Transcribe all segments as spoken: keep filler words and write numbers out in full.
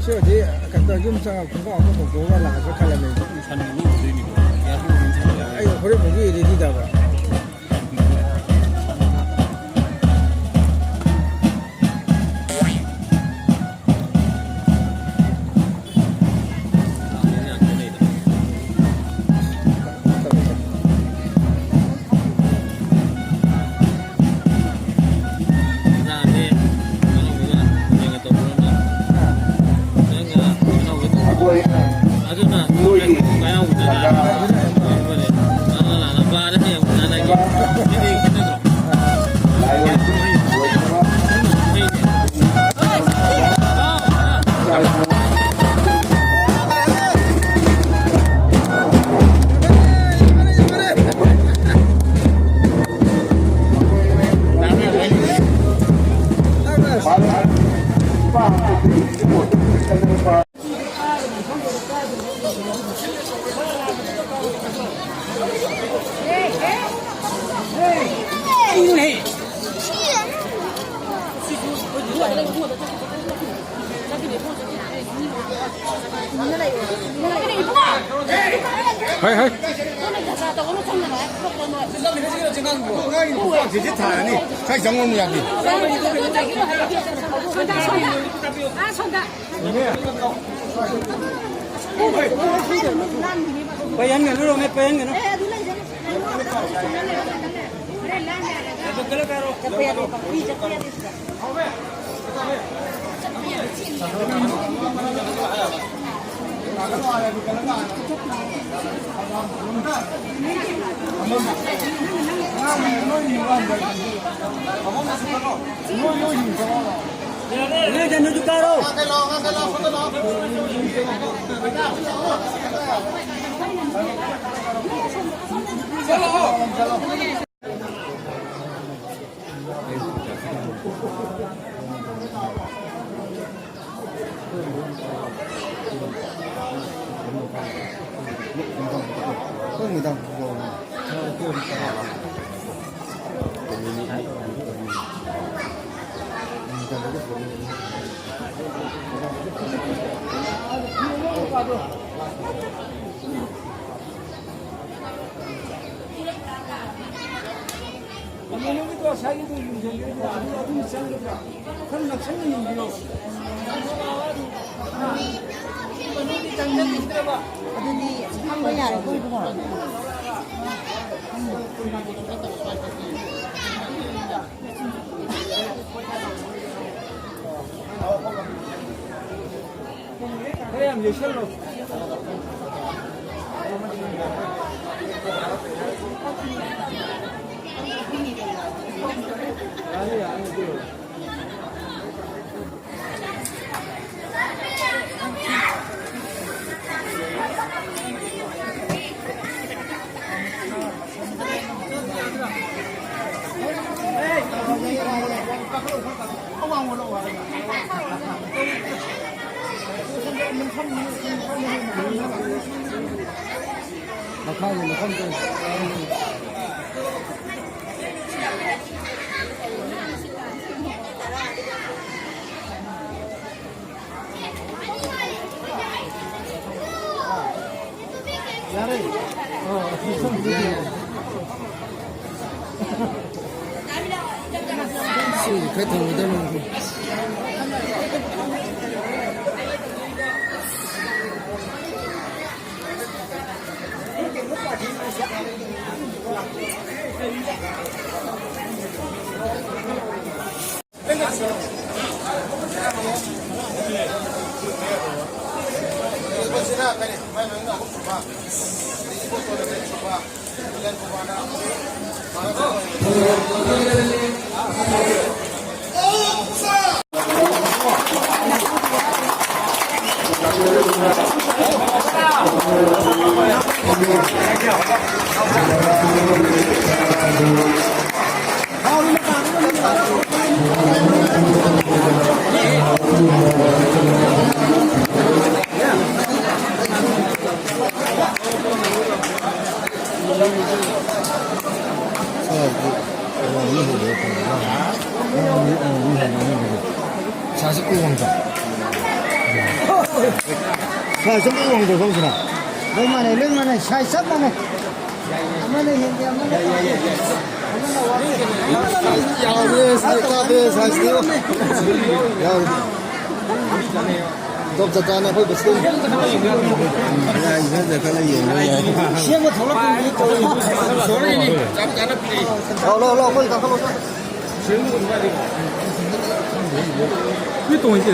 ꯍꯧꯖꯤꯛ ꯀꯩꯅꯣ ꯇꯧꯔ ꯌꯨꯝ ꯆꯪꯉꯒ ꯈꯣꯡꯒ꯭ꯔꯥꯎ ꯑꯃ ꯍꯣꯡꯗꯣꯛꯑꯒ ꯂꯥꯛꯑꯒ ꯈꯜꯂꯝꯃꯦ꯫ ꯁꯟ ꯃꯅꯨꯡ ꯑꯣꯏꯗꯣꯏꯅꯤꯀꯣ꯫ ꯑꯩ ꯍꯣꯔꯦꯟ ꯐꯥꯎꯒꯤ ꯔꯦꯗꯤꯗꯕ꯫ ꯍꯣꯏ, ꯍꯣꯏ꯫ ꯁ꯭ꯋꯥꯏ ꯆꯪꯉꯣ ꯌꯥꯗꯦ꯫ ꯄꯩꯍꯟꯒꯅꯨ, ꯔꯣꯃꯦ, ꯄꯩꯍꯟꯒꯅꯨ꯫ ꯃꯅꯨꯡꯒꯤꯗꯣ ꯉꯁꯥꯏꯒꯤꯗꯣ ꯌꯨꯡꯁꯤꯟꯕꯤꯔꯣ, ꯑꯗꯨ ꯑꯗꯨꯝ ꯆꯪꯒꯗ꯭ꯔꯥ? ꯈꯔ ꯅꯛꯁꯟꯅ ꯌꯦꯡꯕꯤꯔꯣ꯫ ꯃꯅꯨꯡꯗꯤ ꯆꯪꯁꯤꯟꯅꯤꯡꯗ꯭ꯔꯕ꯫ ꯑꯗꯨꯗꯤ ꯐꯝꯕ ꯌꯥꯔꯦꯀꯣ ꯏꯕꯨꯡꯉꯣ꯫ ꯈꯔ ꯌꯥꯝ ꯌꯩꯁꯜꯂꯣ꯫ ꯌꯥꯅꯤ, ꯌꯥꯅꯤ, ꯑꯗꯨ꯫ ꯃꯈꯥꯒꯤ ꯃꯐꯝꯗꯨ꯫ ꯌꯥꯔꯦ꯫ ꯁꯤ ꯈꯔ ꯊꯝꯒꯗꯕꯅꯤ꯫ ꯁꯥꯏꯖ ꯑꯝꯇ ꯌꯦꯡꯉꯨꯗ, ꯁꯣꯝꯁꯤꯅ꯫ ꯂꯣꯏ ꯃꯥꯟꯅꯩ, ꯂꯣꯏ ꯃꯥꯟꯅꯩ, ꯁꯥꯏꯖ ꯆꯞ ꯃꯥꯟꯅꯩ꯫ ꯑꯃꯅ ꯍꯦꯟꯒꯦ, ꯑꯃꯅ ꯇꯥꯒꯦ, ꯑꯃꯅ ꯋꯥꯠꯀꯦ, ꯑꯃꯅ ꯋꯥꯠꯀꯦ꯫ ꯌꯥꯎꯔꯦ, ꯁꯤ ꯀꯥꯗꯦ, ꯁꯥꯏꯖꯇꯤ꯫ ꯌꯥꯎꯔꯦ꯫ ꯇꯣꯞ ꯆꯞ ꯆꯥꯅ ꯑꯩꯈꯣꯏ ꯕꯁꯇꯨ꯫ ꯌꯥꯏ, ꯈꯔ ꯈꯔ ꯌꯦꯡꯕ ꯌꯥꯏ꯫ ꯁꯦꯝꯕ ꯊꯣꯛꯂꯛꯄꯒꯤ ꯇꯧꯔꯤ꯫ ꯂꯥꯎ, ꯂꯥꯎ, ꯂꯥꯎ, ꯑꯩꯈꯣꯏ ꯀꯥꯈꯠꯂꯣ꯫ ꯁꯤ ꯇꯣꯡꯉꯤꯁꯦ꯫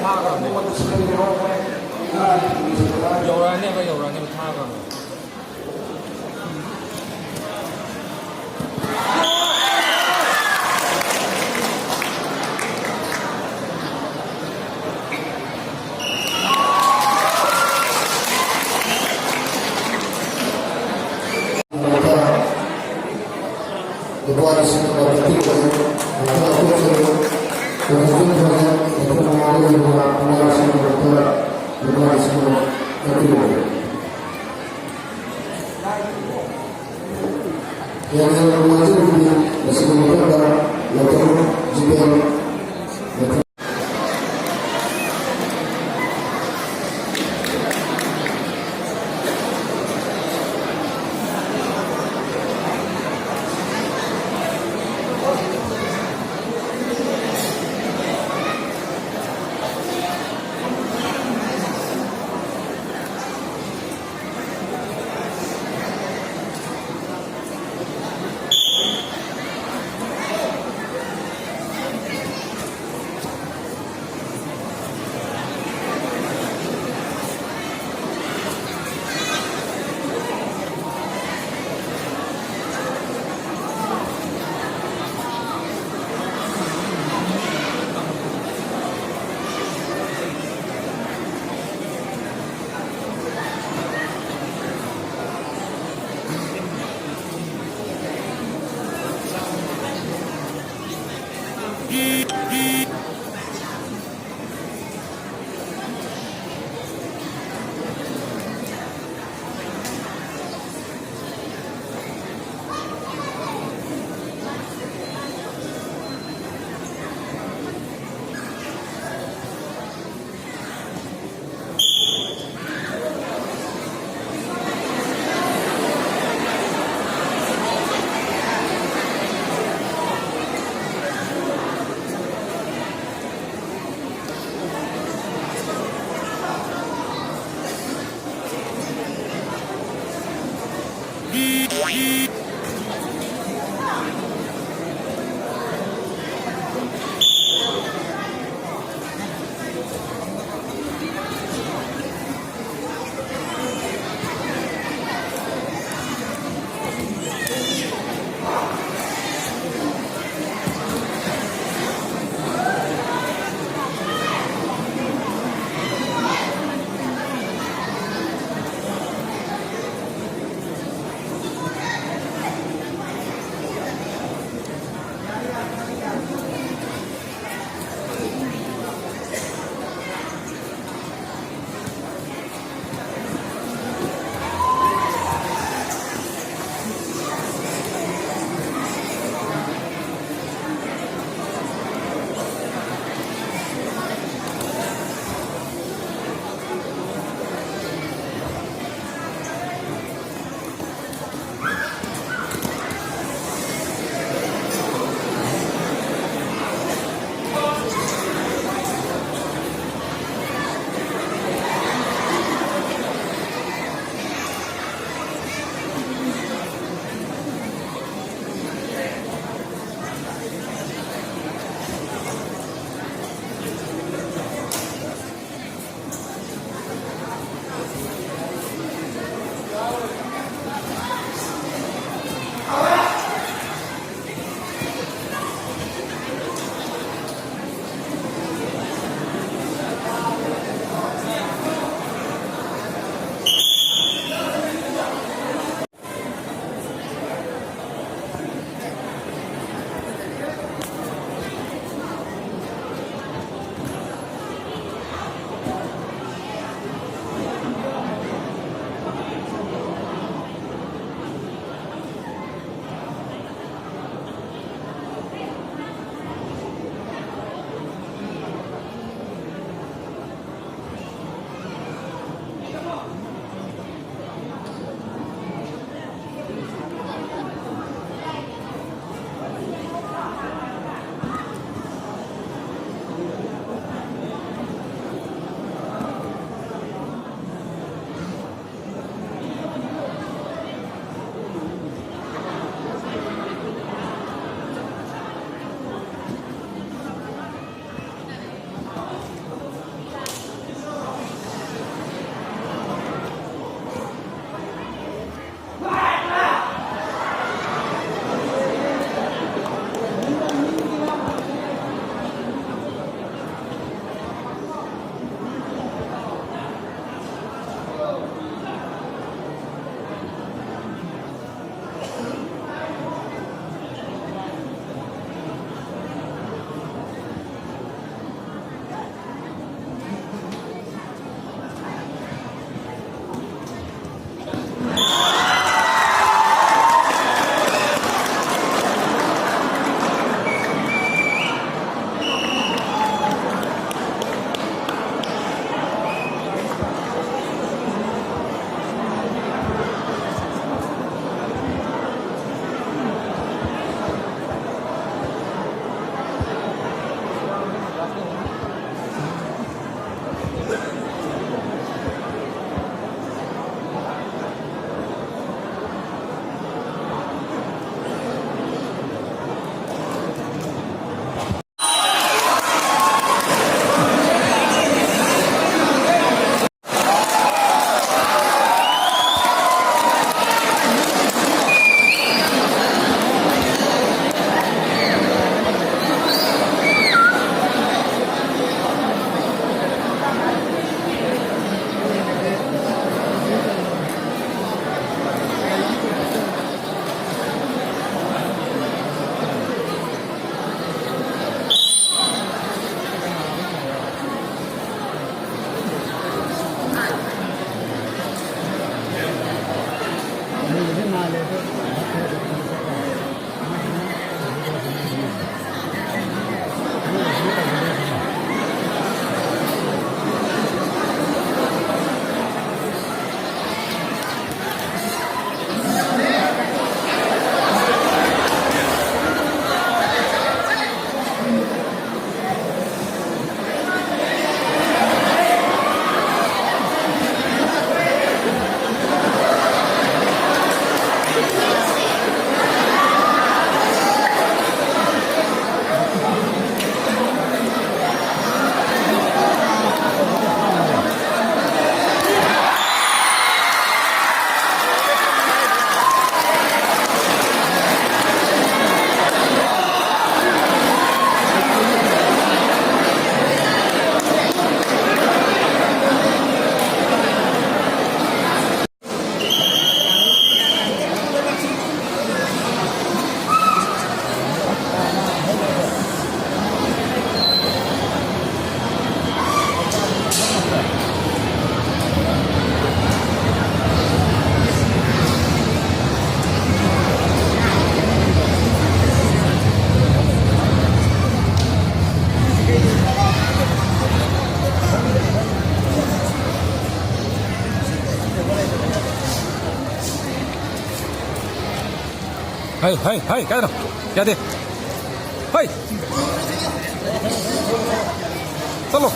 ꯊꯥꯈ꯭ꯔꯕꯅꯦ꯫ ꯌꯧꯔꯛꯑꯅꯦꯕ, ꯌꯧꯔꯛꯑꯅꯦꯕ, ꯊꯥꯈ꯭ꯔꯕꯅꯦ꯫ ꯂꯨꯄꯥ ꯂꯤꯁꯤꯡ ꯑꯃ ꯆꯥꯇ꯭ꯔꯨꯛ ꯂꯩ꯫ ꯂꯨꯄꯥ ꯆꯥꯇ꯭ꯔꯨꯛ ꯂꯩ꯫ ꯂꯨꯄꯥ ꯆꯥꯇ꯭ꯔꯨꯛ ꯂꯩ꯫ ꯂꯨꯄꯥ ꯃꯉꯥ ꯂꯩ꯫ ꯂꯨꯄꯥ ꯂꯤꯁꯤꯡ ꯑꯃ ꯇꯔꯥ꯫ ꯂꯨꯄꯥ ꯂꯤꯁꯤꯡ ꯑꯃ ꯆꯥꯇ꯭ꯔꯨꯛ ꯂꯩ꯫ ꯌꯥꯝꯅ ꯅꯨꯡꯉꯥꯏꯖꯔꯤꯕꯅꯤ꯫ ꯃꯁꯤꯒꯤ ꯃꯊꯛꯇ ꯂꯧꯊꯣꯛ ꯖꯤꯄꯦ ꯍꯩ, ꯍꯩ, ꯍꯩ, ꯀꯥꯏꯗꯅꯣ? ꯌꯥꯗꯦ꯫ ꯍꯩ! ꯆꯠꯂꯣ꯫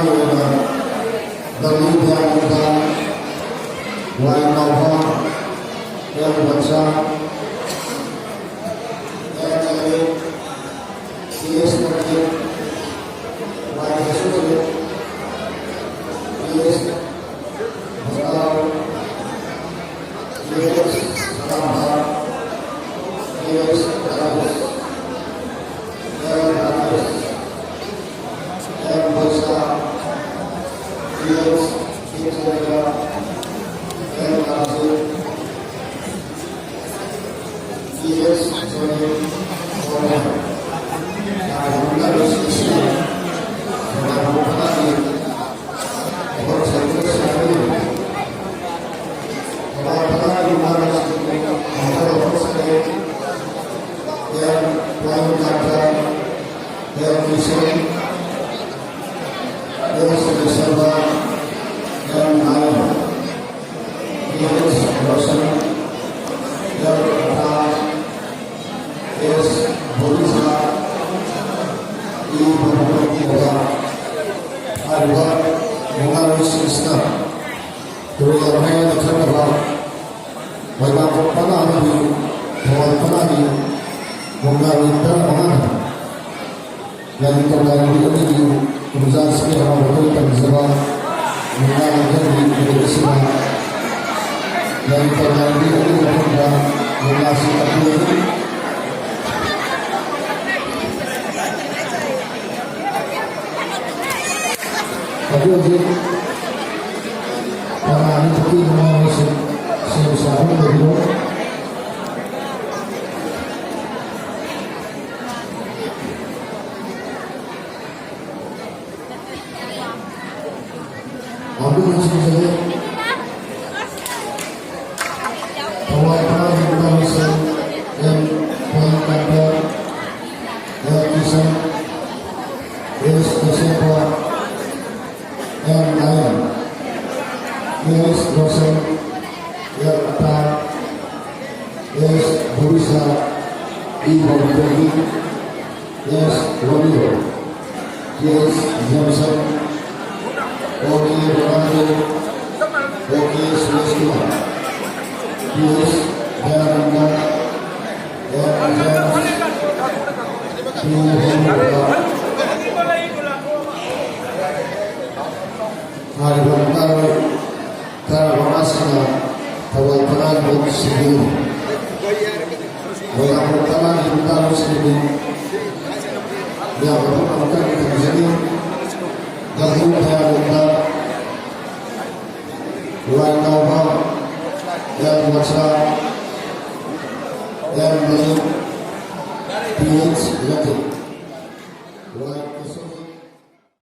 ꯑꯣꯏꯅ W Byam Munda, Y Naopha, M Bansa, M L A, C S Najib, Y associate, P S Bansa, P S Sadam Khan, P S Rajesh, M Rajesh, M Boisa, P S Singjendra, M Rajib, P S Joni, Gorman, ꯂꯥꯏ ꯍꯧꯅꯔꯣꯏꯁꯤꯡꯁꯤꯅ ꯁꯦꯟꯗꯥꯟ ꯂꯝꯕꯤ ꯊꯕꯛ ꯁꯦꯟꯗꯣꯛ ꯁꯥꯗꯨꯅ ꯊꯧꯕꯥꯜ ꯈꯨꯟꯗꯥꯔꯤꯕ ꯏꯃꯥꯟꯅꯕꯁꯤꯡ ꯍꯧꯅꯔꯣꯏꯁꯤꯡ M Prem Chandra, M Kishan, S Suresh Sharma, M Nayan, K S Roshan, M Prakash, S Bobisha, E ꯕ꯭ꯔꯍꯃꯄꯇꯤ ꯑꯣꯖꯥ ꯍꯥꯏꯔꯤꯕ ꯃꯉꯥꯔꯣꯏꯁꯤꯡꯁꯤꯅ ꯇꯨꯔꯦꯜ ꯃꯌꯥꯏꯗ ꯊꯛꯅꯕ ꯃꯣꯏꯔꯥꯡ ꯄꯅꯥ ꯑꯃꯗꯤ ꯊꯧꯕꯥꯜ ꯄꯅꯥꯒꯤ ꯃꯉꯥꯔꯣꯏ ꯇꯔꯥꯃꯉꯥꯅ ꯂꯥꯏꯅꯤꯡꯊꯧ ꯂꯥꯏꯔꯦꯝꯕꯤ ꯑꯅꯤꯒꯤ ꯀꯨꯝꯖꯥꯁꯤꯒꯤ ꯍꯔꯥꯎꯕ ꯀꯨꯝ ꯇꯝꯖꯕ ꯃꯨꯛꯅꯥ ꯂꯩꯀꯥꯏꯒꯤ ꯅꯨꯃꯤꯠ ꯑꯁꯤꯗ ꯂꯥꯏꯅꯤꯡꯊꯧ ꯂꯥꯏꯔꯦꯝꯕꯤ ꯑꯅꯤꯒꯤ ꯃꯐꯝꯗ ꯃꯨꯛꯅꯥꯁꯤ ꯀꯠꯄꯤꯔꯤ꯫ ꯍꯧꯖꯤꯛ ꯍꯧꯖꯤꯛ ꯀꯅꯥꯅꯤ ꯄꯨꯈ꯭ꯔꯤ ꯃꯃꯥꯡꯁꯤꯡ ꯁꯦꯝ ꯁꯥꯕ ꯂꯩꯕꯤꯔꯣ꯫ ꯑꯗꯨꯅꯆꯤꯡꯕꯅꯤ꯫ ꯊꯧꯕꯥꯜ ꯈꯨꯟꯗꯥꯔꯤꯕ ꯏꯃꯥꯟꯅꯕꯁꯤꯡ M Paul Kantar, M Kishan, S Kashep, M Nayan, S Roshan, M Attar, S Bobisha, E Babitombi, S Romeo, S Jameson, Rocky Suresh Kumar, P S Dayananda, M James, P Hemanta. ꯍꯥꯏꯔꯤꯕ ꯃꯤꯑꯣꯏ ꯇꯔꯥꯃꯉꯥꯁꯤꯅ ꯊꯧꯕꯥꯜ ꯇꯔꯥꯅꯤꯊꯣꯏ ꯁꯤꯕꯤꯅꯤ꯫ ꯃꯌꯥꯝꯅ ꯇꯔꯥꯅꯤꯊꯣꯏ ꯇꯔꯥꯅꯤꯊꯣꯏ ꯁꯤꯕꯤ꯫ ꯃꯌꯥꯝꯅ ꯑꯃꯨꯛꯇꯪ ꯊꯝꯖꯒꯦ꯫ ꯒꯥꯔꯤ ꯃꯌꯥꯝꯗ ꯋꯥꯏ ꯀꯥꯎꯕ, ꯑꯦꯝ ꯃꯆꯥ, ꯑꯦꯝ ꯃꯌꯨꯝ, ꯄꯤ ꯑꯩꯆ ꯏꯂꯦꯛꯇ꯭ꯔꯤꯛ꯫